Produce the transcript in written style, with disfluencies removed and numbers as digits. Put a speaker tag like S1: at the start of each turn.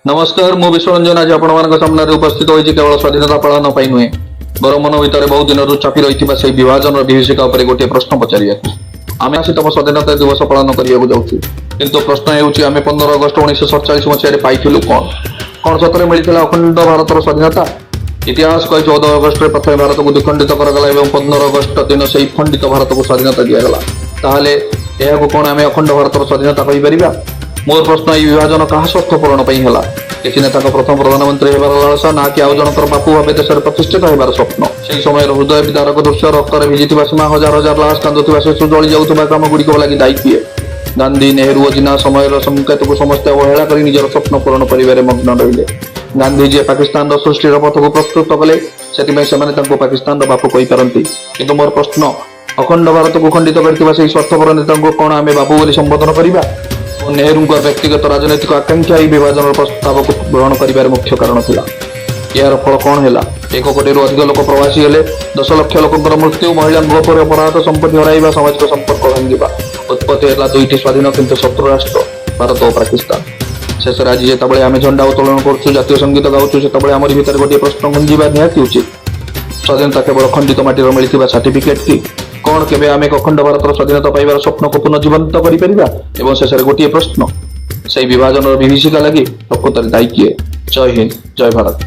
S1: ନମସ୍କାର, ମୁଁ ବିଶ୍ୱରଞ୍ଜନ ଆଜି ଆପଣମାନଙ୍କ ସାମ୍ନାରେ ଉପସ୍ଥିତ ହୋଇଛି କେବଳ ସ୍ୱାଧୀନତା ପାଳନ ପାଇଁ ନୁହେଁ, ବରଂ ମନ ଭିତରେ ବହୁ ଦିନରୁ ଚାପି ରହିଥିବା ସେହି ବିଭାଜନର ବିଭୀଷିକା ଉପରେ ଗୋଟିଏ ପ୍ରଶ୍ନ ପଚାରିବାକୁ। ଆମେ 80ତମ ସ୍ୱାଧୀନତା ଦିବସ ପାଳନ କରିବାକୁ ଯାଉଛୁ, କିନ୍ତୁ ପ୍ରଶ୍ନ ହେଉଛି, ଆମେ 15 ଅଗଷ୍ଟ 1947 ମସିହାରେ ପାଇଥିଲୁ କଣ? କଣ ସତରେ ମିଳିଥିଲା ଅଖଣ୍ଡ ଭାରତର ସ୍ୱାଧୀନତା? ଇତିହାସ କହେ, 14 ଅଗଷ୍ଟରେ ପ୍ରଥମେ ଭାରତକୁ ଦ୍ୱିଖଣ୍ଡିତ କରାଗଲା ଏବଂ 15 ଅଗଷ୍ଟ ଦିନ ସେହି ଖଣ୍ଡିତ ଭାରତକୁ ସ୍ୱାଧୀନତା ଦିଆଗଲା। ତାହେଲେ ଏହାକୁ କଣ ଆମେ ଅଖଣ୍ଡ ଭାରତର ସ୍ୱାଧୀନତା କହିପାରିବା? ମୋର ପ୍ରଶ୍ନ, ଏହି ବିଭାଜନ କାହା ସ୍ୱାର୍ଥ ପୂରଣ ପାଇଁ ହେଲା? କିଛି ନେତାଙ୍କ ପ୍ରଥମ ପ୍ରଧାନମନ୍ତ୍ରୀ ହେବାର ଲାଳସା, ନା କି ଆଉ ଜଣଙ୍କର ବାପୁ ଭାବେ ଦେଶରେ ପ୍ରତିଷ୍ଠିତ ହେବାର ସ୍ୱପ୍ନ? ସେହି ସମୟର ହୃଦୟ ବିଦାରକ ଦୃଶ୍ୟ, ରକ୍ତରେ ଭିଜିଥିବା ସୀମା, ହଜାର ହଜାର ଲାଶ, କାନ୍ଦୁଥିବା ଶିଶୁ, ଜଳି ଯାଉଥିବା ଗ୍ରାମ ଗୁଡ଼ିକ ଲାଗି ଦାୟୀ କିଏ? ଗାନ୍ଧୀ, ନେହେରୁ ଓ ଜିନା ସମୟର ସଂକେତକୁ ସମସ୍ତେ ଅବହେଳା କରି ନିଜର ସ୍ୱପ୍ନ ପୂରଣ କରିବାରେ ମଗ୍ନ ରହିଲେ। ଗାନ୍ଧୀ ଯିଏ ପାକିସ୍ତାନର ସୃଷ୍ଟିର ପଥକୁ ପ୍ରସ୍ତୁତ କଲେ, ସେଥିପାଇଁ ସେମାନେ ତାଙ୍କୁ ପାକିସ୍ତାନର ବାପୁ କହିପାରନ୍ତି। କିନ୍ତୁ ମୋର ପ୍ରଶ୍ନ, ଅଖଣ୍ଡ ଭାରତକୁ ଖଣ୍ଡିତ କରିଥିବା ସେହି ସ୍ୱାର୍ଥପର ନେତାଙ୍କୁ କଣ ଆମେ ବାପୁ ବୋଲି ସମ୍ବୋଧନ କରିବା? ଓ ନେହେରୁଙ୍କ ବ୍ୟକ୍ତିଗତ ରାଜନୈତିକ ଆକାଂକ୍ଷା ଏହି ବିଭାଜନର ପ୍ରସ୍ତାବକୁ ଗ୍ରହଣ କରିବାର ମୁଖ୍ୟ କାରଣ ଥିଲା। ଏହାର ଫଳ କଣ ହେଲା? 1 କୋଟିରୁ ଅଧିକ ଲୋକ ପ୍ରବାସୀ ହେଲେ, 10 ଲକ୍ଷ ଲୋକଙ୍କର ମୃତ୍ୟୁ, ମହିଳାଙ୍କ ଉପରେ ଅପରାଧ, ସମ୍ପତ୍ତି ହରାଇବା, ସାମାଜିକ ସମ୍ପର୍କ ଭାଙ୍ଗିବା। ଉତ୍ପତ୍ତି ହେଲା ଦୁଇଟି ସ୍ୱାଧୀନ କିନ୍ତୁ ଶତ୍ରୁ ରାଷ୍ଟ୍ର, ଭାରତ ଓ ପାକିସ୍ତାନ। ଶେଷରେ ଆଜି ଯେତେବେଳେ ଆମେ ଝଣ୍ଡା ଉତ୍ତୋଳନ କରୁଛୁ, ଜାତୀୟ ସଙ୍ଗୀତ ଗାଉଛୁ, ସେତେବେଳେ ଆମରି ଭିତରେ ଗୋଟିଏ ପ୍ରଶ୍ନ ଗୁଞ୍ଜିବା ନିହାତି ଉଚିତ। ସ୍ୱାଧୀନତା କେବଳ ଖଣ୍ଡିତ ମାଟିର ମିଳିଥିବା ସାର୍ଟିଫିକେଟ କି? କଣ କେବେ ଆମେ ଏକ ଅଖଣ୍ଡ ଭାରତର ସ୍ୱାଧୀନତା ପାଇବାର ସ୍ୱପ୍ନକୁ ପୁନଃଜୀବନ୍ତ କରିପାରିବା? ଏବଂ ଶେଷରେ ଗୋଟିଏ ପ୍ରଶ୍ନ, ସେଇ ବିଭାଜନର ବିଭୀଷିକା ଲାଗି ପ୍ରକୃତରେ ଦାୟୀ କିଏ? ଜୟ ହିନ୍ଦ, ଜୟ ଭାରତ।